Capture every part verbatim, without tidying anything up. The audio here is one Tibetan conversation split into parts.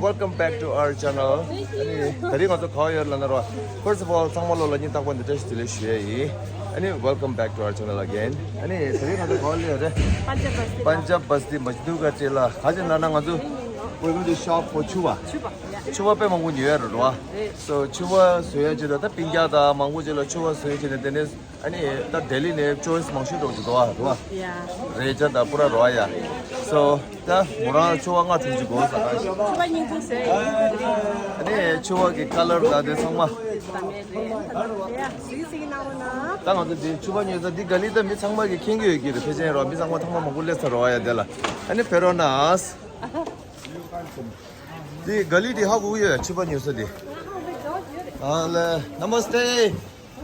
Welcome back to our channel. ཨ་ནི་ད་རིང་ང་ཚོ་ག་པར་ཡོད་ལབ་ན་རོ། First of all, ཚང་མ་ལོ་ལ་སྙིང་ཐག་པ་ནས་བཀྲ་ཤིས་བདེ་ལེགས་ཞུ་ཡས་ཡིན། ཨ་ནི་welcome back to our channel again. ཨ་ནི་ད་རིང་ང་ཚོ་ག་པར་སླེབས་རེད། Punjab Basti. Punjab Basti Madhuka Chela. ག་ཅི་ལབ་ན་ང་ཚོ་going to shop for ཕྱུ་པ། ཕྱུ་པ་དཔེ་མང་པོ་ཉོ་ཡ་རེད་རོ། So ཕྱུ་པ་བཟོ་ཡ་ཆེད་དུ་ད་པིང་རྒྱག་དང་མང་པོ་ཆེ་ལ་ཕྱུ་པ་བཟོ་ཡ་ཆེད་དུ་དེ་ནས། ཨ་ནི་ད་ལྡི་ལི་ནས་choice མང་ཤོས་འགྲོ་གི་འདུག་ཨ་རོ། ཡ། རེད་ཅག་ད་པུ་ར་རོ་ཨ་ཡ། So ད་མོ་རང་ཕྱུ་པ་ལྔ་བྱུང་གཅིག་དགོས་ས་ག་ཤི། ཕྱུ་པ་སྙིང་ཁུ་ཟེར། ཨ་ནི་ཕྱུ་པ་གི་ཁ་ལར་ད་དེ་ཚང་མ། ད་ང་ཚོ་འདི་ཕྱུ་པ་ཉོས་ས་འདི་ག་ལི་ད་མི་ཚང་མ་གི་མཁྱེན་གྱི་ཡོད་ཀྱི་རེད། ཕལ་ཆེར་རོ་མི་ཚང་མ་ཚང་མ་མང་པོ་སླེབས་ས་རོ་ཨ་ཡ་དེ་ལ། ཨ་ནི་ཕེ་རོ་ནས། འདི་ག་ལི་འདི་ཧ་གོ་གི་ཡོད། ཕྱུ་པ་ཉོས་ས་འདི། ཨ་ལེ། Namaste.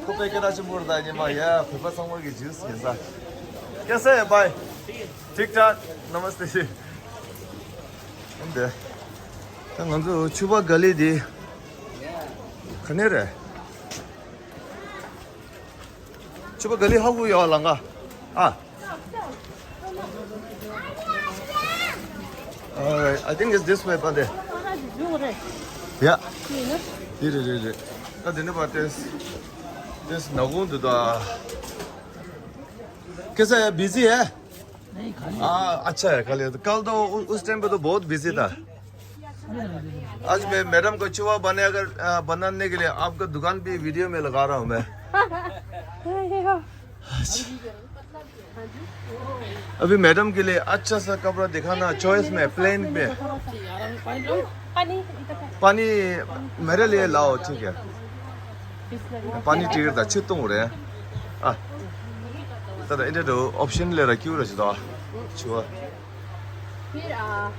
ཁོ་པའི་སྐད་གྲགས་ཆེན་པོ་རེད་ད་ཉི་མ་ཡ། བོད་པ་ཚང་མ་གི་juice ཡིན་ས། कैसा है भाई? ठीक ठाक। नमस्ते। འདི། ད་ང་ཚོ་ཕྱུ་པ་ག་ལི་འདི། ག་ནས་རེད། ཕྱུ་པ་ག་ལི་ཧ་གོ་ཡོད་ལ་ང་། ཨ། Alright, I think it's this way, Pande. Yeah. དེ་རེད་རེད་རེད། ད་དེ་ནས་པ་ཏེས། ཏེས་ནག་ཁུང་དུ་ད། कैसा है, बिजी है? हाँ, अच्छा है। कल, कल तो उ- उस टाइम पे तो बहुत बिजी था। आज मैं मैडम को ཕྱུ་པ बने अगर अ, बनाने के लिए आपका दुकान भी वीडियो में लगा रहा हूँ मैं। अभी मैडम के लिए अच्छा सा कपड़ा दिखाना, choice में, प्लेन में। पानी मेरे लिए लाओ, ठीक है। पानी टिकट था छित्तों हो रहे हैं। आ, तदा इधर तो ऑप्शन ले रखी हो रही था। छुआ। फिर, आ,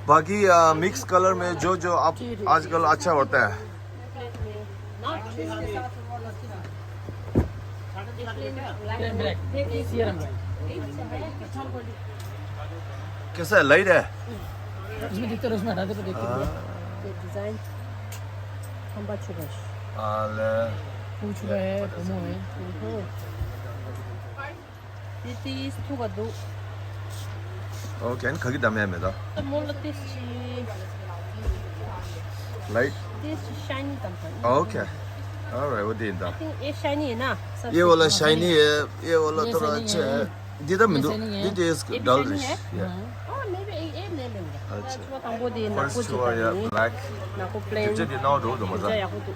बाकी, आ, मिक्स कलर में जो जो आप आजकल अच्छा होता है। कैसा है, लाइट है? इसमें दिखता है, उसमें हटा दे तो देखते हैं। ये डिजाइन खंबा छुबा। आ ले। वो छुबा है, पोमो है। हम्म। This is two का दो। Okay, and खगी दमे में दा। तो मोल this is light. This is shiny company. Okay। Alright, वो दिन दा। I think ये shiny है ना? ये वाला shiny है, ये वाला ये थोड़ा shiny अच्छा है। है। दीदा मिंदु, ये shiny है। दीदा is ये भी dull shiny है। Yeah। हाँ। Oh, maybe ये, ये ले लेंगे। अच्छा। छुआ कंबो दे ना कुछ छुआ या black। ना को प्लेन। दिजे दे ना दो दो मजा। दिजे या को तो।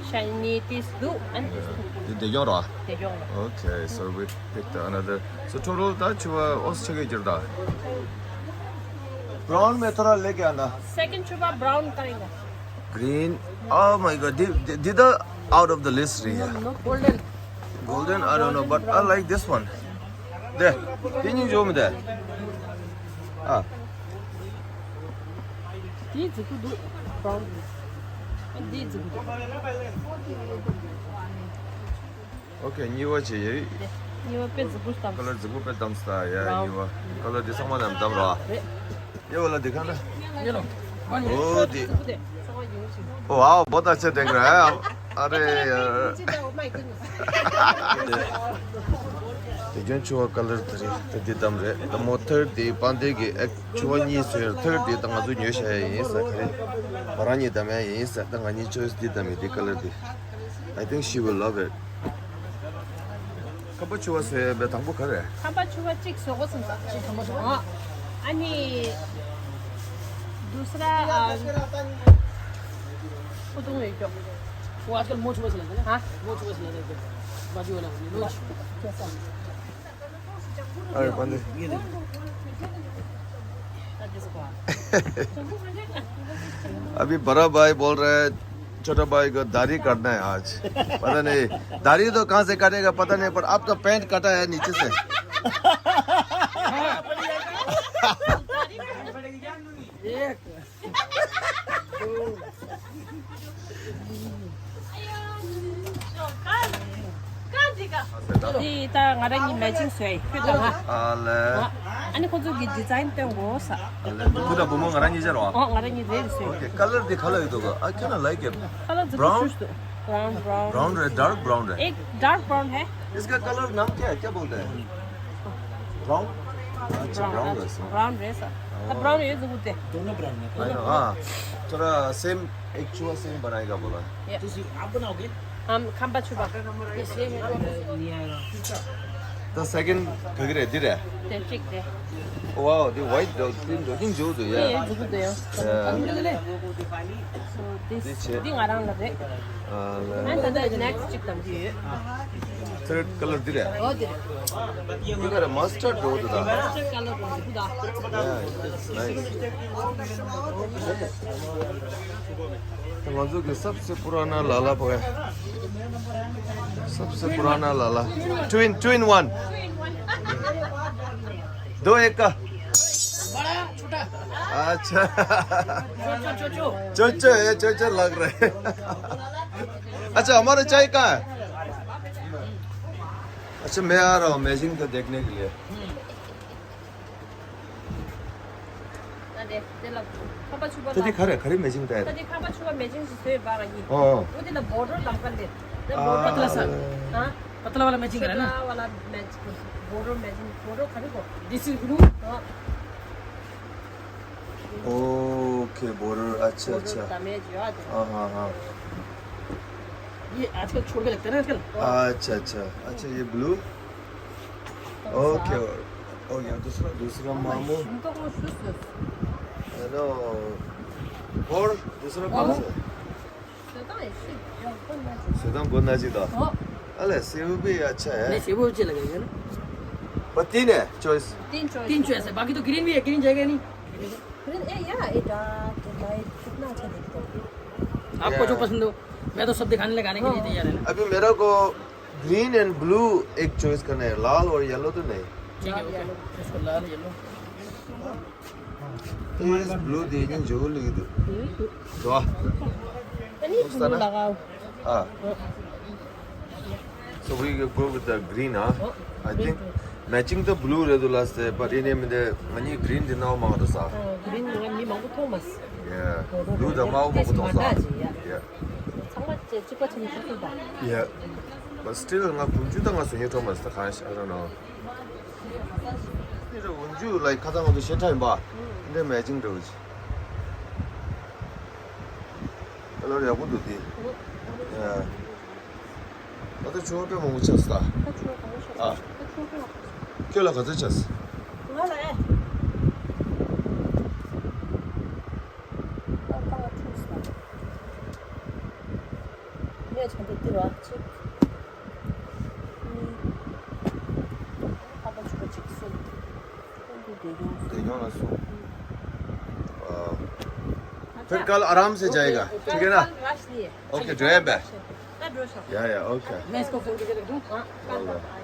Shiny this दो and this two। They they Yora. They Yora. Okay, so we picked another. So total दा छुआ ओस छगे जरदा। ब्राउन में थोड़ा लेके आना। सेकंड छुआ ब्राउन करेंगे। Green. Oh my god, did, did, did the out of the list रही है। No, no, golden। Golden, I don't know, but I like this one. दे, तीन ही जो में दे। हाँ। दी जिकु दु, ब्राउन। दी जिकु दु। Okay, ཉི་བ་ཆེ་ཡེ། ཉི་བ་པེ་ཛི་བུ་སྟམ། ཀ་ལར་ཛི་བུ་པེ་དམ་སྟ་ཡ། ཉི་བ། ཀ་ལར་འདི་ཚང་མ་ནམ་དམ་ར། ཉི་བ་ལ་འདི་ག་ན། ཨོ་འདི། ཨོ་ཨའོ་བོ་ད་ཆེ་དེ་ག་ར། ཨ་རེ་ཡ། དེ་ཇོན་ཆུ་བ་ཀ་ལར་དེ་རེད། དེ་འདི་དམ་རེད། ད་མོ་ཐར་དེ་པན་དེ་གི་ཨེག་ཆུ་བ་གཉིས་ཟེར། ཐར་དེ་ད་ང་ཚོ་ཉོས་བྱ་ཡ་ཡིན་ས་ག་རེ། བ་རང་གཉིས་དམ་ཡ་ཡིན་ས། ད་ང་གཉིས་ཆོས་འདི་དམ་ཡ་དེ་ཀ་ལར་དེ། I think she will love it. ཁམ་པ་ཆུ་བ་ཟེར་བའི་དང་པོ་ག་རེ། ཁམ་པ་ཆུ་བ་གཅིག་བཟོ་དགོས་སམ་ས། གཅིག་ཁམ་པ་ཆུ་བ། ཨ་ནི་دوسرا ཨ། ཁུ་ཏུང་ཡོད་ཀྱོ། वो आजकल मोच बस लेते हैं ना। हाँ। मोच बस लेते हैं। बाजू वाला मोच। अरे बंदे। अभी बड़ा भाई बोल रहा है, छोटा भाई को दाढ़ी काटना है आज। पता नहीं, दाढ़ी तो कहाँ से काटेगा पता नहीं, पर आपका पैंट कटा है नीचे से। एक। འདི་ད་ང་རང་གཉིས་མེ་ཅིང་བཟོས་ཡིན། ཁྱོད་དང་ང་། ཨ་ལེ། ཨ་ནི་ཁོ་ཚོ་གི་ཌི་ཛའིན་སྟོན་དགོས་ས། ཨ་ལེ། བུ་དང་བུ་མོ་ང་རང་གཉིས་ཆ་རོ། ཨོ་ང་རང་གཉིས་རེད་བཟོས་ཡིན། Okay, color དེ་ག་ལ་ཡོད་འདུག I kinda like it. Color the brown? Choose the brown, brown. Brown है, dark brown है। एक dark brown है। इसका color नाम क्या है, क्या बोलते हैं? Brown? अच्छा, ब्राउन रस। ब्राउन रस। तो ब्राउन ये जरूरत है। दोनों ब्राउन है। हाँ, हाँ। थोड़ा सेम, एक छुआ सेम बनाएगा बोला। ये। ਤੁਸੀਂ ਆਪ ਬਣਾਓਗੇ? हम खंबा छुबा। ये सेम है। नहीं आएगा। तो सेकंड कगरे दिरे। ते चिक दे। Wow, the white dog, green dog, इन जो दो ये यार। ये जरूरत है। So this, this है। दिंग आराम लगे। हाँ, ले। And the next चिक तम जी। थर्ड कलर दिरे। ओ दिरे। You got a mustard though, though. Mustard color though, though. Yeah, it's nice. तो मजू के सबसे पुराना लाला पे। सबसे पुराना लाला। Two in, two in one. दो एक का। बड़ा, छोटा। अच्छा। Cho Cho, Cho Cho. चोचो है, चोचो लग रहा है। अच्छा, हमारा चाय कहाँ है? अच्छा, मैं आ रहा हूँ मैचिंग को देखने के लिए। ད་དེ་དེ་ལ་ཁ་པ་ཆུ་པ་ད་དེ་ལ། ག་རེ་ག་རེ་མེ་ཅིང་ད་ད་དེ་ཁ་པ་ཆུ་པ་མེ་ཅིང་ཞིག་བཟོས་པ་ཡིན། ཨོ། འོ་དེ་ལ་བོ་ཌར་ལམ་ཀ་འདི། ད་བོ་ཌར། पतला सा। हाँ। पतला वाला मैचिंग है ना? छोटा वाला मैच, बॉर्डर मैचिंग, बॉर्डर खरीद को। This is blue। हाँ। ओके, बॉर्डर, अच्छा, बॉर्डर अच्छा। डैमेज याद है। हाँ, हाँ, हाँ। ये आजकल छोड़ के लगता है ना आजकल। अच्छा, अच्छा, अच्छा, ये ब्लू। ओके, ओके, दूसरा, दूसरा मामू। हेलो। और दूसरा कौन सा है? ཞོ་ཏང་ཡེ་ཤེས་ཡོང་ཁོ་ན་ཅིག་ཞོ་ཏང་གོ་ན་ཅིག་དང་། ཨོ། अरे सेब भी अच्छा है। नहीं, सेब अच्छे लगेंगे ना। पर तीन है चॉइस। तीन चॉइस। तीन चॉइस है, बाकी तो ग्रीन भी है, ग्रीन जाएगा नहीं। ग्रीन, ए, या, ए, डार्क, लाइट, कितना अच्छा दिखता है। आपको जो पसंद हो, मैं तो सब दिखाने लगाने के लिए तैयार है ना। अभी मेरा को ग्रीन एंड ब्लू एक चॉइस करना है, लाल और येलो तो नहीं। ठीक है, ओके। इसको लाल, येलो। तो ये ब्लू दे के जो लिख दो। तो आ। आनी ब्लू लगाओ। हाँ। So we go with the green, huh? I think matching the blue red last day, but in the, I need green the now amount of stuff. Green ནི་མང་པོ་མཐོང་མ་སོང་། Yeah. Blue the amount of stuff. Yeah. ཚང་མ་ཅེ་གཅིག་པ་ཆེན་ཆེ་ཐུབ་པ། Yeah. But still, ང་ཀུན་སྤྱོད་དང་ང་སུ་ཉེ་ཐོག་མ་སྟ་གང་ཤ་I don't know. འདི་རུ་འཇུ་ལའི་ཁ་ཚང་ང་ཚོ་ཤེས་ཁྲ་ཡིན་པ། འདི་མེ་ཅིང་འདྲ་བོ་ཅི། ཨ་ལོ་ཡག་པོ་འདུག་དེ། ཡ། ད་ལྟ་ཆུ་བ་དཔེ་མང་པོ་ཆགས་སོང་ད། ད་ཆུ་བ་གང་ཆགས་སོང་། ཨ། ད་ཆུ་བ་དཔེ་མང་པོ་ཆགས་སོང་། ཁྱོད་ལ་ག་ཚོད་ཆགས་སོང་། ང་ལ་ཨེ། ད་ད་ང་ཆུ་སོང་། ངས་ཆ་འདི་འདིར་བ་གཅིག་གཉིས། ཁ་པ་ཆུ་བ་གཅིག་གསུམ། ཁོང་གི་བདེ་སྐྱོང་། བདེ་སྐྱོང་ལ་སོང་། ཨ། फिर कल आराम से जाएगा, ठीक है ना? कल रश नहीं है। ओके, जो है बे। हाँ, जो है। या, या, ओके। मैं इसको फोन करके रख दूँ। हाँ।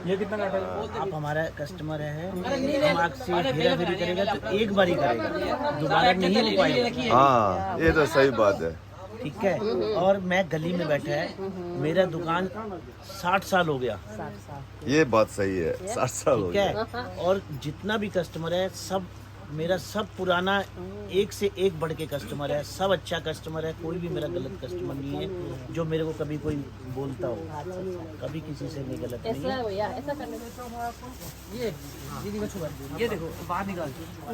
ये कितना का है? आप हमारा कस्टमर है, हम आपसे हेरा फेरी करेगा तो एक बार ही करेगा, दोबारा नहीं हो पाएगा। हाँ, ये तो सही बात है। ठीक है, और मैं गली में बैठा है, मेरा दुकान साठ साल हो गया। साठ साल। ये बात सही है, साठ साल हो गया। ठीक है, और जितना भी कस्टमर है, सब मेरा सब पुराना, एक से एक बढ़ के कस्टमर है, सब अच्छा कस्टमर है, कोई भी मेरा गलत कस्टमर नहीं है जो मेरे को कभी कोई बोलता हो, कभी किसी से नहीं गलत नहीं है। ऐसा हो या ऐसा करने से ये, ये देखो, बाहर निकाल।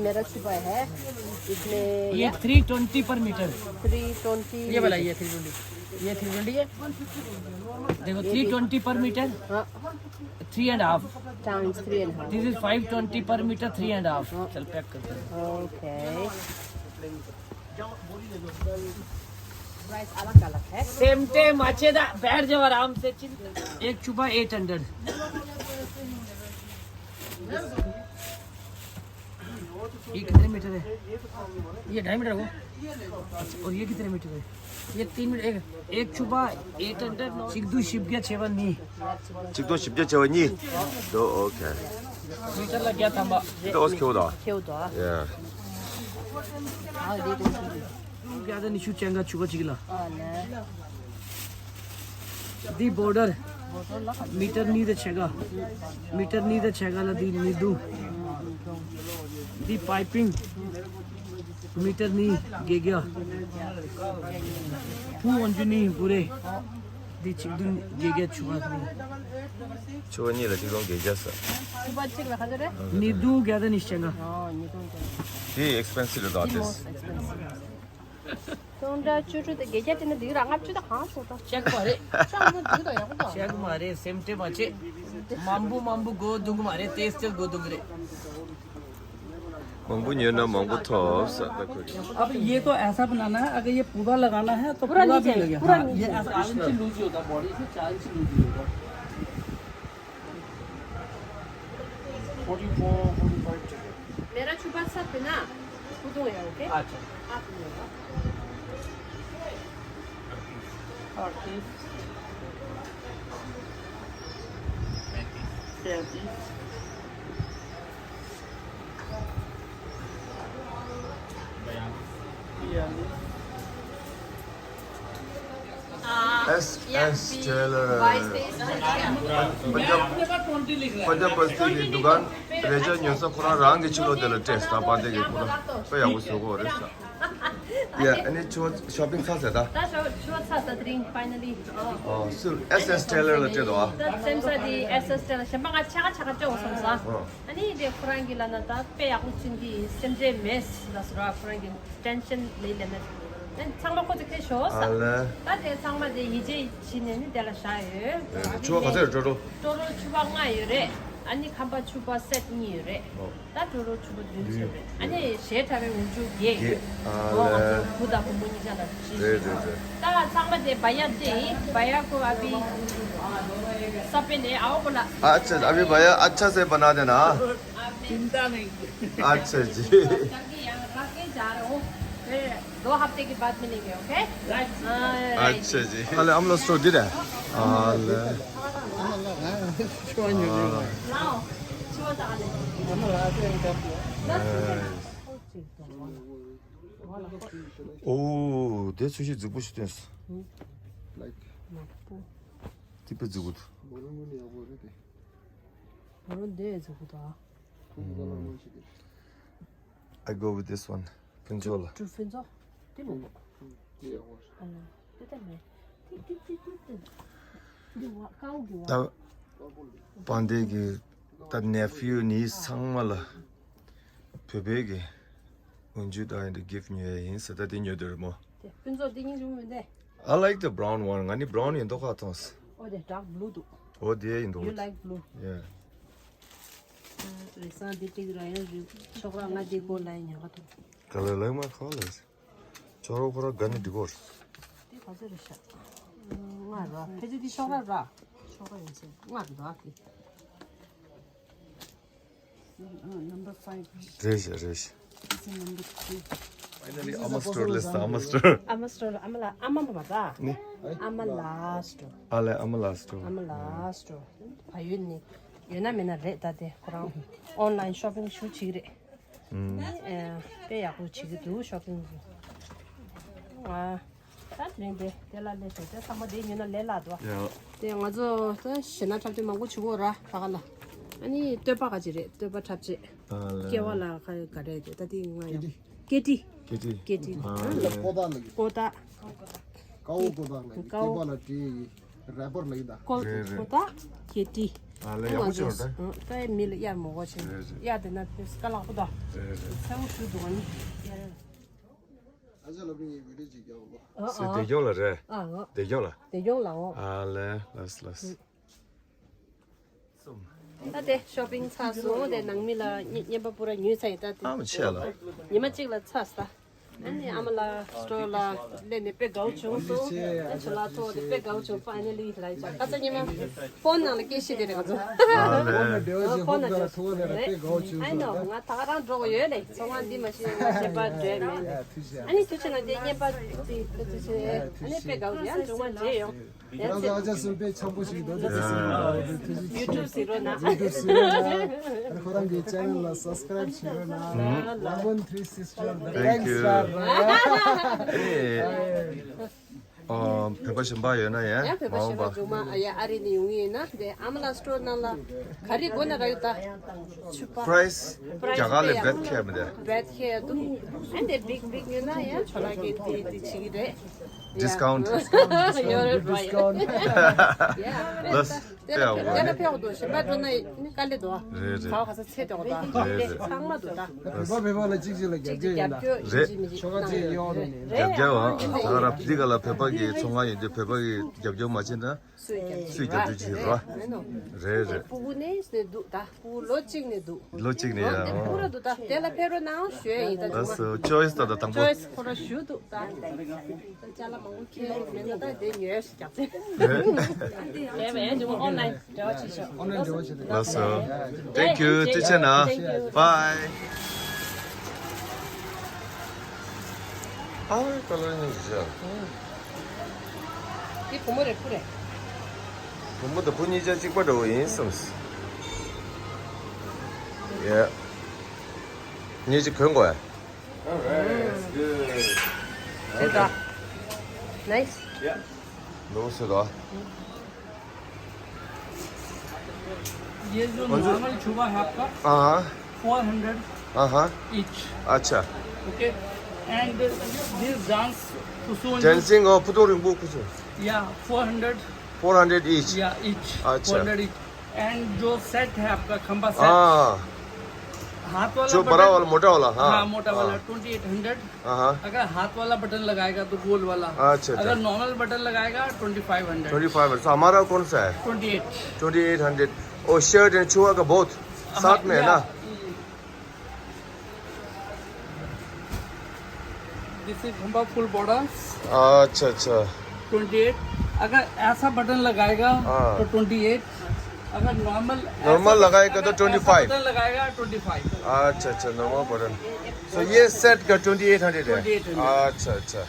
मेरा छुपा है इसमें। ये थ्री ट्वेंटी पर मीटर। Three twenty. ये वाला, ये थ्री ट्वेंटी, ये थ्री ट्वेंटी है। देखो, थ्री ट्वेंटी पर मीटर। हाँ। Three and half. Times three and half. This is five twenty per meter, three and half. हाँ। चल, पैक करते हैं। ओके। प्राइस अलग अलग है। सेम टाइम अच्छे दा, बैठ जाओ आराम से, चिंता। एक छुपा एट हंड्रेड। ये कितने मीटर है? ये ढाई मीटर हो। अच्छा, और ये कितने मीटर है? ये तीन मीटर। एक, एक छुपा एट हंड्रेड नौ। चिकदू शिप गया छेवन नहीं। चिकदू शिप गया छेवन नहीं। दो, ओके। मीटर लग गया था। तो उसके होता। क्या होता? या। हाँ, ये तो क्या था निशु चंगा छुपा चिकला। हाँ ना। The border, meter ni de chega. Meter ni de chega la di nidu. The piping, meter ni gegya. Pu onju ni gure. The chikdun gegya chuwa ni. Chuwa ni la chikdun gegya sa. ཕྱུ་པ་གཅིག་ལ་ག་ཚོད་རེད། ཉིས་སྟོང་བརྒྱ་དང་ཉི་ཤུ་ལྔ། ཨོ་ཉིས་སྟོང་བརྒྱ་དང་ཉི་ཤུ་ལྔ། དེ་ཨེག་སི་པེན་སིབ་རེད་དོ། དེ་དེ་མོ་ཨེག་སི་པེན་སིབ་རེད། སྟོང་ཕྲག་བཅུ་དྲུག་དེ་བརྒྱད་བརྒྱ་སྤྲད་ན་འགྲིག་ར། ལྔ་བཅུ་དང་གང་སོང་ད། ཤེག་མ་རེད། ཤག་མ་འགྲིག་ད་ཡག་པོ་ད། ཤེག་མ་རེད། སེམས་ཁྲལ་མ་བྱེད། མང་པོ་མང་པོ་དགོས་འདུག་མ་རེད། ཏོག་ཙམ་དགོས་འདུག་རེད། མང་པོ་ཉོས་ན་མང་པོ་ཐོབ་ཟེར་ད་ཁོ་གིས། अब ये तो ऐसा बनाना है, अगर ये पूरा लगाना है तो पूरा पूरा नहीं भी चाहिए, लगे। पूरा हाँ, नहीं ये चाहिए। ऐसा आठ इंच लूज ही होता है, बॉडी से चार इंच लूज ही होता है। फोर्टी फोर, फोर्टी फाइव चाहिए। मेरा छुपा सब है ना, खुद हो गया, ओके? अच्छा। आप लोग का। अड़तीस, तैंतीस, बयालीस। S S Tailor। पंजाब, पंजाब बस्ती की दुकान। རས་ཆ་ཉོ་ས་ཁོ་རང་རང་གི་ཕྱི་ལོགས་དེ་ལ་སྤྲད་ས། པར་དེ་གི་ཁོ་རང་དཔེ་ཡག་པོ་བཟོ་གི་རེད་ས། ཡ་ཨ་ནི་ཕྱུ་པ་ཤོ་པིང་ཚར་ཟེར་ད། ད་ཤོ་ཤོ་ཚར་ད་དེ་རིང་ཕའི་ནལ་ལི། ཨོ་སུ་S S Tailor ལ་སྤྲད་དོ་ཨ། ད་སེམས་ས་དེ་S S Tailor གཞན་པ་ང་ཆ་ག་ཆ་ག་སྤྲད་འོ་སོང་ས། ཨོ། ཨ་ནི་དེ་ཁོ་རང་གི་ལ་ན་ད་དཔེ་ཡག་པོ་ཚུན་གི་སེམས་ཁྲལ་མེད་ལ་སོ་ར། ཁོ་རང་གི་ཊེན་ཤན་མེད་ལ་ན། ཨ་ནི་ཚང་མ་ཁོ་ཚོ་ཁྱེར་ཤོག་ས། ཨ་ལེ། ད་དེ་ཚང་མ་དེ་ཡིད་ཆེས་བྱས་ནས་ནི་དེ་ལ་བཞག་ཡོད། ཕྱུ་པ་ག་ཚོད་རེད། ཀྲོ་ཀྲོ། ཀྲོ་ཀྲོ་ཕྱུ་པ་ལྔ་ཡོད་རེད། ཨ་ནི་ཁམ་པ་ཕྱུ་པ་སེ་ཊི་གཉིས་ཡོད་རེད། ཨོ། ད་ཀྲོ་ཀྲོ་ཕྱུ་པ་བདུན་ཡོད་རེད། ཨ་ནི་གཞས་འཁྲབ་པའི་འུར་ཆུ་བརྒྱད་ཡོད། ཨ་ཨོ་ལེ། ང་ཚོ་བུ་དང་བུ་མོ་གཉིས་ཆ་ལ་བཞི་རེད་བཞི། རེད་རེད། ད་ཚང་མ་དེ་བ་ཡ་དེ་བ་ཡ་ཁོ་ཨ་བི་ས་པེ་ནེ་ཨའོ་ཁོ་ལ། अच्छा, अभी भैया अच्छा से बना देना। चिंता नहीं। अच्छा जी। दो हफ्ते के बाद मिलेंगे, ओके? अच्छा जी। अले अमला स्टोर दिरा। अले। ओ, दे सुशी जुबुश तेस। लाइक। तिपे जुगुत। बोलो नहीं, बोलो दे। बोलो दे जुगुत। I go with this one. ཕུན་ཚོགས་ལ། ཀྲུ་ཕུན་ཚོགས། དེ་མོ་མོ། ཨ་ལ། དེ་ལྟ་མེད། དེ་དེ་དེ་དེ་དེ། འདི་བ་ཀའོ་གི་བ། ད། པན་ཌེ་གི་ད་ནེ་ཕིའུ་ནི་ཚང་མ་ལ་བོད་པའི་གི་འུར་ཆུ་དང་འདི་གིཕ་ཊི་ཉོ་ཡ་ཡིན་ཟེར། ད་དེ་ཉོ་འདོད་རེད་མོ། དེ་ཕུན་ཚོགས་དེ་སྙིང་རྗེ་མོ་མིན་ཏེ། I like the brown one. ང་ནི་བྷ་རའུན་ཡིན་མདོག་ཁ་མཐོང་སོང་། ཨོ་དེ་ཌརྐ་བྷུ་ལུ་འདུག་ཨོ་དེ་ཡིན་མདོག You like blue? Yeah. རེ་སང་དེ་གཅིག་ར་ཡང་རེད། ཆོག་ར་ང་དེ་གོ་ལ་ཡིན་ཉོ་ག་ཐུབ། ག་ལེ་ལེགས་མ་ཁ་ལ། ཆོག་ར་ཁོ་ར་ག་ནི་འགྲིག་གོ། དེ་ག་ཚོད་རེད་ཤག་ང་ར་ཕལ་ཆེར་དེ་ཆོག་ར་ར། ཆོག་ར་ཡིན་ཟེར་ང་ར་དེ། Number five. རེད་ཤག་རེད་ཤག This is number three. Finally, ཨ་མ་སི་ཊོར་སླེབས་སོང་། ཨ་མ་སི་ཊོར། ཨ་མ་སི་ཊོར། ཨ་མ་ལགས། ཨ་མ་མ་མ་ད། ནི། ཨ་མ་ལགས་སི་ཊོར། ཨ་ལས་ཨ་མ་ལགས་སི་ཊོར། ཨ་མ་ལགས་སི་ཊོར། བ་ཡོད་ནི། ཡོད་ན་མེད་ན་རེད། ད་དེ་ཁོ་རང་ཨོན་ལ་ཡིན་ཤོ་པིང་ཞུ་བྱེད་ཀྱི་རེད། ཨུམ། ཨེ། དཔེ་ཡག་པོ་བྱེད་ཀྱི་འདུག་ཤོ་པིང་གི། ང་། ད་དེ་རིང་དེ་དེ་ལ་ལས་བྱུང་། དེ་ཚང་མ་དེ་ཉོས་ན་ལས་སླ་འདུག་ཡ། དེ་ང་ཚོ་ད་གཞས་སྣ་འཁྲབ་སྟོན་མང་པོ་བྱེད་ཀྱི་ཡོད་ར་ད་ག་ལ། ཨ་ནི་བསྟོད་པ་ག་ཅི་རེད། བསྟོད་པ་འཁྲབ་ཆེད། ཨ་ལ། སྐྱེ་བ་ལ་ག་ག་རེ་རེད། ད་དེ་ང་ཡང་ཀེ་ཊི། ཀེ་ཊི། ཀེ་ཊི། ཀེ་ཊི། ཨ་ལ། ཀོ་ཏ་ལ་ཀོ་ཏ། ཀའོ་ཀོ་ཏ་ལ་ཀའོ། སྐྱེ་བ་ལ་བྲིས་ཡི་རེ་པར་ལ་ཡི་ད། ཀོ་རེད་རེད། ཀོ་ཏ་ཀེ་ཊི། ཨ་ལ་ཡག་པོ་བྱུང་ད། ད་མི་ལ་གཡར་མོ་གོ་ཆེ། རེད་རེད། གཡར་དེ་ན་དེ་སྐ་ལག་པོ་ད། རེད་རེད། ཚ་བོ་ཞུ་འདུག་ཨ་ནི། ཨ་ཅག་ལ་ཕུ་ཡི་བི་ཌིའོ་ཅིག་རྒྱག་ཨོ། ཨ་སི་ཨ། བདེ་སྐྱོང་ལ་རེད། ཨ་ཨ། བདེ་སྐྱོང་ལ། བདེ་སྐྱོང་ལ་ཨོ། ཨ་ལེ་ལགས་ལགས། ད་དེ་ཤོ་པིང་ཚར་སོང་། དེ་ནང་མི་ལ་རྔན་པ་པུ་ར་ཉོས་ཚར་ཡིན། ད་དེ་ཨ་མ་ཆེ་ལ། ཉི་མ་གཅིག་ལ་ཚར་ས། ཨ་ནི་ཨ་མ་ལགས་སི་ཊོར་ལ་སླེབས་ནས་དཔེ་དགའ་བོ་བྱུང་སོང་། ཨ་ཆུ་ལག་ཐོག་དེ་དཔེ་དགའ་བོ་བྱུང་། ཕ་ནེ་ལི་ལ་ཡིན་ཅག་ཁ་ཚ་ཉི་མ་ཕོན་ནང་ལ་སྐད་བཤད་དེ་རེད་ང་ཚོ། ཨ་ལེ། ཕོན་ནང་ལ་ཐོག་ནས་ར་དཔེ་དགའ་བོ་བྱུང་སོང་། ཨ་ནོ་ང་ད་ག་རང་འགྲོ་གི་ཡོད་ལེ། ཚོང་ཁང་འདི་མ་ཤེས་ང་ཤེས་པ་འདྲ་མེད། ཨ་ནི་ཐུགས་རྗེ་གནང་། དེ་བརྙན་པར་དེ་ཐུགས་རྗེ་ཆེ། ཨ་ནི་དཔེ་དགའ་བོ་ཡང་མཇུག་མ་མཇལ་ཡོང་། ཁྱེད་རང་ཚོ་ཨ་ཅག་གསུམ་དཔེ་འཆམ་པོ་ཞིག་འདུག་ད་དེ་སྲིད་ཡུ་ཊུབ་གཟིགས་རོགས་གནང་། ཡུ་ཊུབ་གཟིགས་རོགས་གནང་། ཁོ་རང་གི་ཅེ་ནལ་ལ་སབ་སི་ཀ་རའིབ་བྱེད་རོགས་གནང་། Lemon Three Sister, the Thank you. Gangster. ཨ་ནི། ཨ། བོད་པ་གཞན་པ་ཡོད་ན་ཡང་ཡང་བོད་པ་མ་གཞན་པ་འོངས་པ། མཇུག་མ་ཨ་ཡ་ཨ་རི་ནས་ཡོང་གི་ཡིན་ན་དེ་ཨ་མ་ལགས་སི་ཊོར་ནང་ལ་ག་རེ་དགོས་ན་ག་ཡོད་ད། ཕྱུ་པ། པ་རའི་སི་རྒྱ་གར་ལས་རྦད་ཁེ་མི་དེ། རྦད་ཁེ་ཡ་འདུག་ཨ་འདི་བིག་བིག་ཉོས་ན་ཡང་ཆོ་ལག་གི་དེ་དེ་བྱེད་ཀྱི་རེད། discount. You're right. Discount. Yeah. ལགས་སོ། དེ་ལ་དེ་ལ་ཕེབས་འོང་དུ་ཞིམ་པ་འགྲོ་ན་ནི་དཀའ་ལས་འདུག་རེད་རེད། ག་བ་ག་ས་ཚེ་དེ་འོང་དང་རེད་རེད། ཚང་མ་འདུག་ད། བོད་པ་བོད་པ་ལ་གཅིག་གཅིག་ལ་རྒྱབ་སྐྱོར་ཡོད་ན་རེད། ཆོ་ག་གཅིག་ཡོད་ནི་རེད། རྒྱབ་སྐྱོར་འོང་ད་ག་ར་འདི་ག་ལ་བོད་པ་གི་ཚོང་ཁང་ཡོད་དུས་བོད་པ་གི་རྒྱབ་སྐྱོར་མ་བྱེད་ན་སུས་རྒྱབ་སྐྱོར་བྱེད་རོགས། རེད་རེད། སྤུ་གུ་ནས་ནས་འདུག་ད་སྤུ་གུ་ལོ་གཅིག་ནས་འདུག་ལོ་གཅིག་ནས་ཡ་འོ། སྤུ་གུ་ར་འདུག་ད་དེ་ལ་ཕེབས་རོགས་གནང་ཞུ་ཡ་ཡིན་ད། ལགས་སོ། choice ད་ད་དང་པོ། choice ཁོ་ར་ཞུ་འདུག་ད། ཅ་ལག་མང་པོ་ཁྱེར་མེད་ན་ད་དེ་ཉོས་ཤིག་རྒྱག་ཚེ། དེ་བས་ཨོན་ལའིན་འབྲེལ་བ་བྱེད་ཤོག online འབྲེལ་བ་བྱེད། ལགས་སོ། thank you། ཐུགས་རྗེ་ཆེ་གནང་། bye། ཨ་ཀ་ལར་གཉིས་ཀྱི་ཆ། འདི་བུ་མོ་རེད་བུ་རེད། བུ་མོ་དང་བུ་གཉིས་ཆ་གཅིག་པ་འདྲ་བོ་ཡིན་བསམས། ཡ། གཉིས་ཀྱིས་གོན་དགོས་ཨ། Alright, that's good. དེ་ད། nice. Yeah. ལོ་སི་ད། ये जो नॉर्मल छुआ है आपका, हाँ। Four hundred हाँ हाँ। ईच। अच्छा। Okay. And this dance कुसुम। dancing और पुतोर रिंगबो कुछ। या four hundred. Four hundred each. या ईच। अच्छा। Four hundred each. एंड जो सेट है आपका खंबा सेट, हाँ। हाथ वाला जो बड़ा बटन, वाला, मोटा वाला, हाँ, हाँ, मोटा वाला, हाँ। Twenty eight hundred. हाँ, हाँ। अगर हाथ वाला बटन लगाएगा तो गोल वाला, अच्छा, अच्छा। अगर नॉर्मल बटन लगाएगा twenty five hundred. Twenty five hundred. तो हमारा कौन सा है? Twenty eight. Twenty eight hundred. और शर्ट एंड छुआ का बहुत हाँ, साथ में है या। ना? दिस इज खंबा फुल बॉर्डर। अच्छा, अच्छा। Twenty eight. अगर ऐसा बटन लगाएगा हाँ। तो ट्वेंटी एट। अगर नॉर्मल नॉर्मल लगाएगा तो ऐसा ट्वेंटी फाइव। बटन लगाएगा ट्वेंटी फाइव। अच्छा, अच्छा, नॉर्मल बटन। तो ये सेट का ट्वेंटी एट हंड्रेड है। Twenty eight hundred. अच्छा, अच्छा।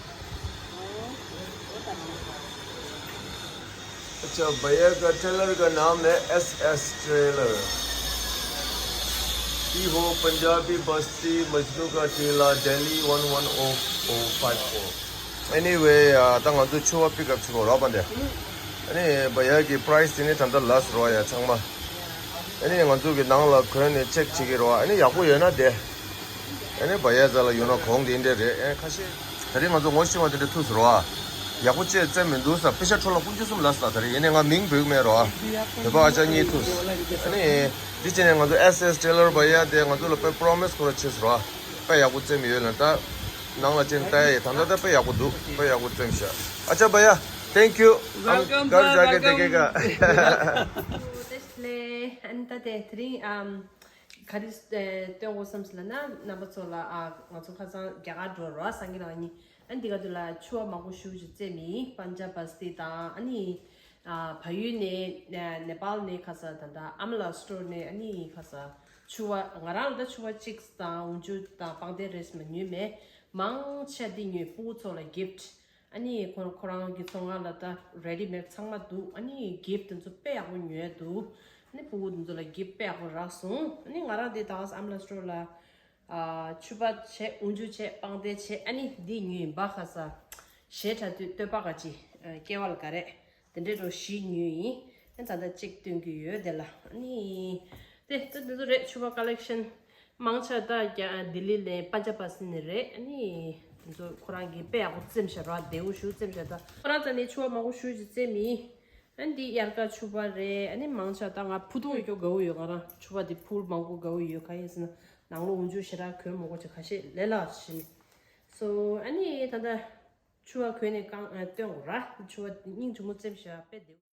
अच्छा, भैया का ट्रेलर का नाम है एस एस ट्रेलर। पी हो पंजाबी बस्ती मजनू का टीला Delhi one one O O five four. Anyway, ད་ང་ཚོ་ཕྱུ་པ་པིག་ཨབ་བྱེད་དགོས་རོགས་པ་འདི། ཨ་ནི་བ་ཡ་གི་པ་རའི་སི་དེ་ནི་ད་ལྟ་ལས་རོགས་ཡ་ཚང་མ། ཨ་ནི་ང་ཚོ་གི་ནང་ལ་གོན་ནས་ཅེག་བྱེད་ཀྱི་རོགས། ཨ་ནི་ཡག་པོ་ཡོད་ན་བསྡད། ཨ་ནི་བ་ཡ་ཟ་ལ་ཡོད་ན་གོང་དེ་འདྲ་རེད། ཨ་ཁ་ཤས་ད་རིང་ང་ཚོ་ངོ་ཤེས་པ་དེ་འདྲ་ཐུག་སོང་རོགས། ཡག་པོ་ཅེས་བཙལ་མི་འདུག་ས། པེ་ཤ་འཕྲོ་ལ་ཀུན་སྤྱོད་གསུམ་ལ་ས། ད་རེས་ཡིན་ནའི་ང་མིང་འབོད་ཀྱི་མེད་རོགས། བོད་པ་ཨ་ཅག་གཉིས་ཐུག་སོང་། ཨ་ནི་འདི་བྱས་ནས་ང་ཚོ་ཨེ་སི་ཨེ་སི་ཊེ་ལར་བ་ཡ་དེ་ང་ཚོ་ལ་དཔེ་པྲོ་མི་སི་ཁོ་ར་བྱས་སོང་རོགས། དཔེ་ཡག་པོ་བཙལ་མི་ཡོད་ལ་ད། ནང་ལ་ཅན་ལྟ་ཡ་ཡི་ད་ལྟ་ད་དཔེ་ཡག་པོ་འདུག་དཔེ་ཡག་པོ་བཙལ་ཤག་ཨ་ཅག་བ་ཡ། thank you། ཨམ། welcome, གར་ཇ་གེ་དེ་གེ་ག་བཀྲ་ཤིས་བདེ་ལེགས། ཨ་ནི་ད་དེ་དེ་རིང་ཨམ། ག་རེ་སྟོན་དགོས་བསམ་སོང་ལབ་ན་རྣམ་པ་ཚོ་ལ་ཨ་ང་ཚོ་ཁ་སང་རྒྱ་གར་འགྲོ་རོགས་སང་གི་ལ་གཉིས། ཨ་ནི་འདི་ག་དུས་ལ་ཕྱུ་པ་མང་པོ་ཞེ་པོ་ཅིག་བཙལ་མི་པན་ཇབ་བ་སྟི་དང་ཨ་ནི་ཨ་བལ་ཡུལ་ནས་ནེ་པཱལ་ནས་ཁ་ས་ད་ལྟ་ཨ་མ་ལ་སི་ཊོར་ནས་ཨ་ནི་ཁ་ས་ཕྱུ་པ་ང་རང་ལ་ད་ཕྱུ་པ་ཅིག་དང་འོག་འཇུ་དང་པང་གདན་རེས་མ་ཉོས་མེད། མང་ཆེ་འདི་ཉོས་སྤུ་གུ་ཚོ་ལ་གིཕ་ཊི། ཨ་ནི་ཁོ་ཁོ་རང་གི་ཚོང་ཁང་ལ་ད་རེ་ཌི་མེཌ་ཚང་མ་འདུག་ཨ་ནི་གིཕ་ཊི་དེ་ཚོ་དཔེ་ཡག་པོ་ཉོས་འདུག་ཨ་ནི་སྤུ་གུ་དེ་ཚོ་ལ་གིཕ་ཊི་དཔེ་ཡག་པོ་རག་སོང་། ཨ་ནི་ང་རང་འདི་ད་ཨ་མ་ལ་སི་ཊོར་ལ་ཨ་ཕྱུ་པ་བྱས། འོག་འཇུ་བྱས། པང་གདན་བྱས། ཨ་ནི་འདི་ཉོས་ཡིན་པ། ཁ་ས་གཞས་འཁྲབ་དུས་བསྟོད་པ་ག་ཅི་སྐྱེ་བ་ལ་ག་རེད། དེ་འདྲའི་རོ་བཞི་ཉོས་ཡིན། ཨ་ད་ལྟ་གཅིག་སྟོན་གྱི་ཡོད་དེ་ལ། ཨ་ནི་དེ་ད་དེ་ཚོ་རེད། ཕྱུ་པ་ཀ་ལེག་ཤན་མང་ཆེ་ད་རྒྱ་ལྡི་ལི་ལ་པན་ཇབ་བ་སི་ནས་རེད། ཨ་ནི་དེ་ཚོ་ཁོ་རང་གིས་དཔེ་ཡག་པོ་བཙེམས་ཤག་ར། བདེ་པོ་ཞེ་པོ་བཙེམས་ཤག་ད་ཁོ་རང་རྩ་ནས་ཕྱུ་པ་མང་པོ་ཞེ་པོ་ཅིག་བཙེམས་ཡིན། ཨ་ནི་འདི་དབྱར་ཁ་ཕྱུ་པ་རེད། ཨ་ནི་མང་ཆེ་ད་ང་ཕུ་ཐུང་ཡོད་རྒྱུ་དགའ་པོ་ཡོད། ང་རང་ཕྱུ་པ་འདི་ཕུལ་མང་པོ་དགའ་པོ་ཡོད། གང་ཡིན་ཟེར་ན་ནང་ལོགས་འོག་འཇུ་ཞེ་དྲག་གོན་མ་དགོས་ཅིག་ཁ་ཤས་ལས་སླ་བ་ཞིག་ནི། སོ་ཨ་ནི་ད་ལྟ་ཕྱུ་པ་གོན་ནས་རྐང་ཨ་སྟོན་དགོས་ར། ཕྱུ་པ་སྙིང་རྗེ་མོ་བཙེམས་ཤག་དཔེ་བདེ་པོ།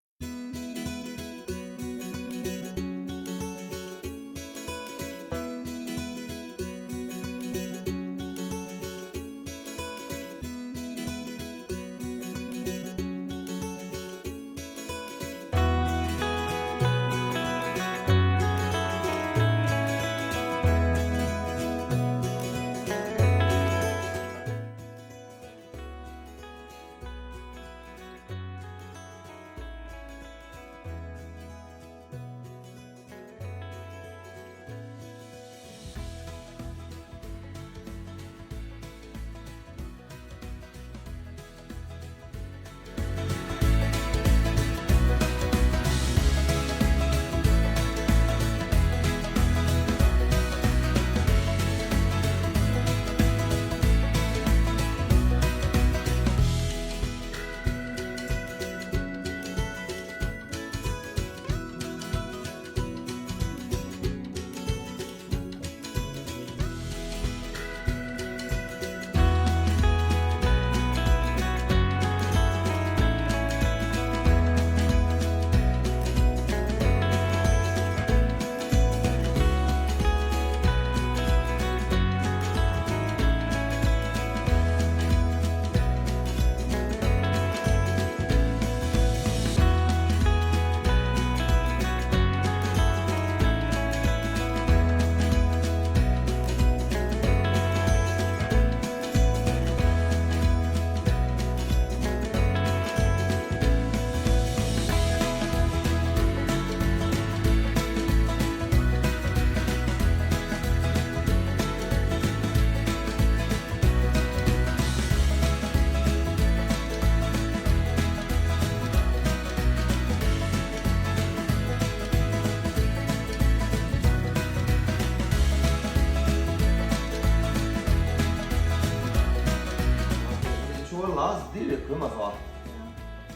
ཨ་འདི་རེད། གོན་མ་སོང་།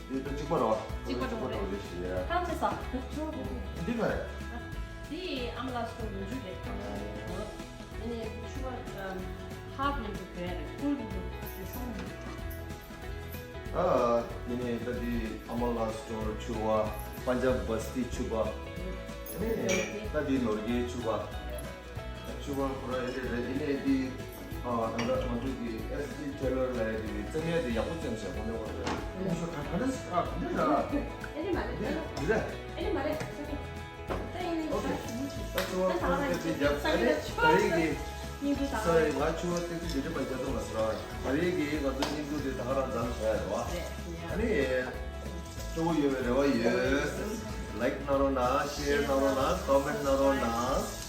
འདི་ད་གཅིག་པ་རེད་བ། གཅིག་པ་རེད། གཅིག་པ་རེད་ཞེས། ཐང་ཆད་སོང་། འདི་ག་རེད། འདི་ཨ་མ་ལགས་སི་ཊོར་ལོ་རྒྱུས་རེད། ཨ་ནི་ཕྱུ་པ་ཧཱབ་ཉམས་པོ་གོན་རེད། ཕུལ་ཉམས་པོ་གོན་སོང་། ཨ་ནི་ད་འདི་ཨ་མ་ལགས་སི་ཊོར་ཕྱུ་པ། པན་ཇབ་བསྟི་ཕྱུ་པ། ཨ་ནི་ད་འདི་ནོར་གྱི་ཕྱུ་པ། ཕྱུ་པ་ཁོ་རང་ཨེ་རེད་རེད། ཨེ་ནས་འདི་ཨ་ད་ལྟ་ང་ཚོ་གི་ཨེས་ཌི་ཊེ་ལར་ལ་ཡ་འདི་བཙེམ་ཡ་འདི་ཡག་པོ་བཙེམ་ཟེར་ཁོ་ནས་བ། ཁོང་ཚོ་ག་ག་འདྲ་ཨ་ག་འདྲ་ར། ཨེ་རེད་མ་རེད། འདི་རེད། ཨེ་རེད་མ་རེད། ཨོ་ཁེ། ད་ཕྱུ་པ་ཁོ་རང་ཨེ་འདི་རྒྱབ། ཨ་ནི་ད་རེས་ཀྱི་སོ་རི། ང་ཕྱུ་པ་ཏོག་ཙམ་འདི་འདྲ་པ་རྒྱག་ཐུབ་མ་སོང་ར། ད་རེས་ཀྱི་ང་ཚོའི་སྙིང་སྡུག་འདི་ད་ག་རང་མཚམས་བཞག་ཡ་རེད་བ། ཨ་ནི་སྤྲོ་བོ་ཡོད་པའི་རེ་བ་ཡོད། ལའིཀ་གནང་རོགས་གནང་། ཤེར་གནང་རོགས་གནང་། ཀོ་མེན་ཊི་གནང་རོགས་གནང་།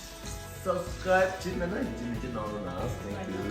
སབ་སི་ཀ་རའིབ་བྱེད་མེད་ན་ཡིན་གཅིག་མིན་གཅིག་གནང་རོགས་གནང་། Thank you།